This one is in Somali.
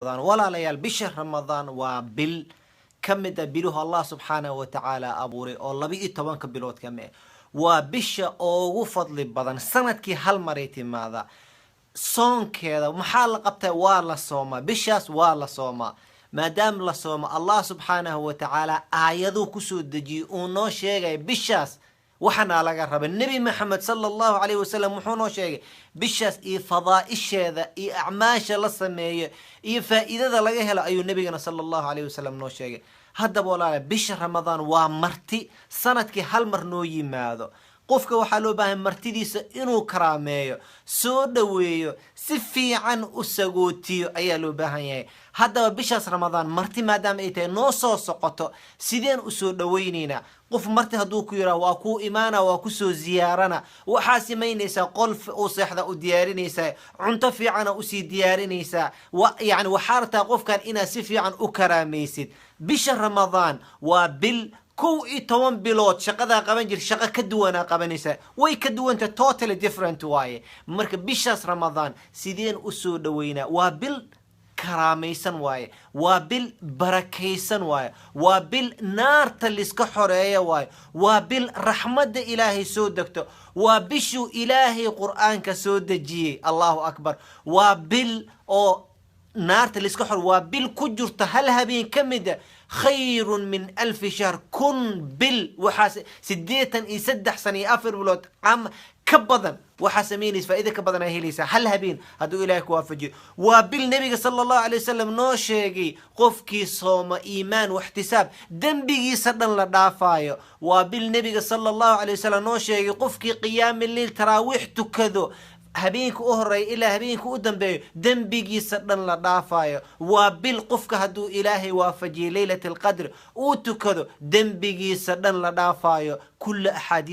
Walaalayaal, bisha Ramadaan waa bil ka mid a biluhu Allah subxaanahu wa tacaala abuuray oo 12-ka bilood ka mid. Waa bisha ugu fadli badan. Sanadkii hal maray timaada. Soonkeeda maxaa la qabtaa? Waa la soomaa. Bishaas waa la soomaa. Maadaama la soomo, Allah subxaanahu wa tacaala aayaduu kusoo dejiyey uu noo sheegaya bishaas waxaana laga raba. Nebi Maxamed sala Allahu calayhi wasalam wuxuu noo sheegay bishaas iyo fadaaisheeda iyo acmaasha la sameeyo iyo faa'iidada laga helo ayuu nebigana sala Allahu calayhi wasalam noo sheegay. Haddaba walaala, bisha Ramadaan waa marti sanadkii hal mar noo yimaado. Qofka waxaa loo baahay martidiisa inuu karaameeyo, soo dhoweeyo, si fiican u sagootiyo ayaa loo baahan yahay. Haddaba bishaas Ramadaan marti maadaama ay tahay noo soo socoto, sideen usoo dhaweyneynaa? Qof marti hadduu ku yidhaah waa kuu imaana, waa kusoo ziyaarana, waxaa samaynaysaa qol u seexda u diyaarinaysaa, cunto fiicana usii diyaarinaysaa. Yani waxaa rabtaa qofkan inaad si fiican u karaamaysid. Bisha Ramadaan waa bil 11 bilood shaqadaa qaban jir shaqo ka duwanaa qabanaysaa. Way ka duwanta, totally different waaye. Marka bishaas Ramadaan sideen usoo dhaweynaa? Waa bil karaamaysan waaye, waa bil barakaysan waaye, waa bil naarta liska xoreeya waaye, waa bil raxmadda Ilaahay soo degto, waa bishuu Ilaahay Qur-aanka soo dejiyey. Allahu akbar! Waa bil oo naarta liska xor, waa bil ku jirta hal habeen ka mida khayrun min alfi shahr, 1000 bil. Waxaa 83 sana iyo 4 bilood ama ka badan waxaa samaynaysa faa'iida ka badan aa helaysaa hal habeen hadduu Ilaahay ku waafajiyo. Waa bil nebiga sala Allahu alay wasalam noo sheegay qofkii sooma iimaan waxtisaab dembigiisa dhan la dhaafaayo. Waa bil nebiga sala Allahu alay wasalam noo sheegay qofkii qiyaami leyl, taraawiix tukado, habeenka u horeeya ilaa habeenka u dambeeyo dembigiisa dhan la dhaafayo. Waa bil qofka hadduu Ilaahay waafajiyay Leylat Alqadr uu tukado dembigiisa dhan la dhaafayo. Kulla axaadiis.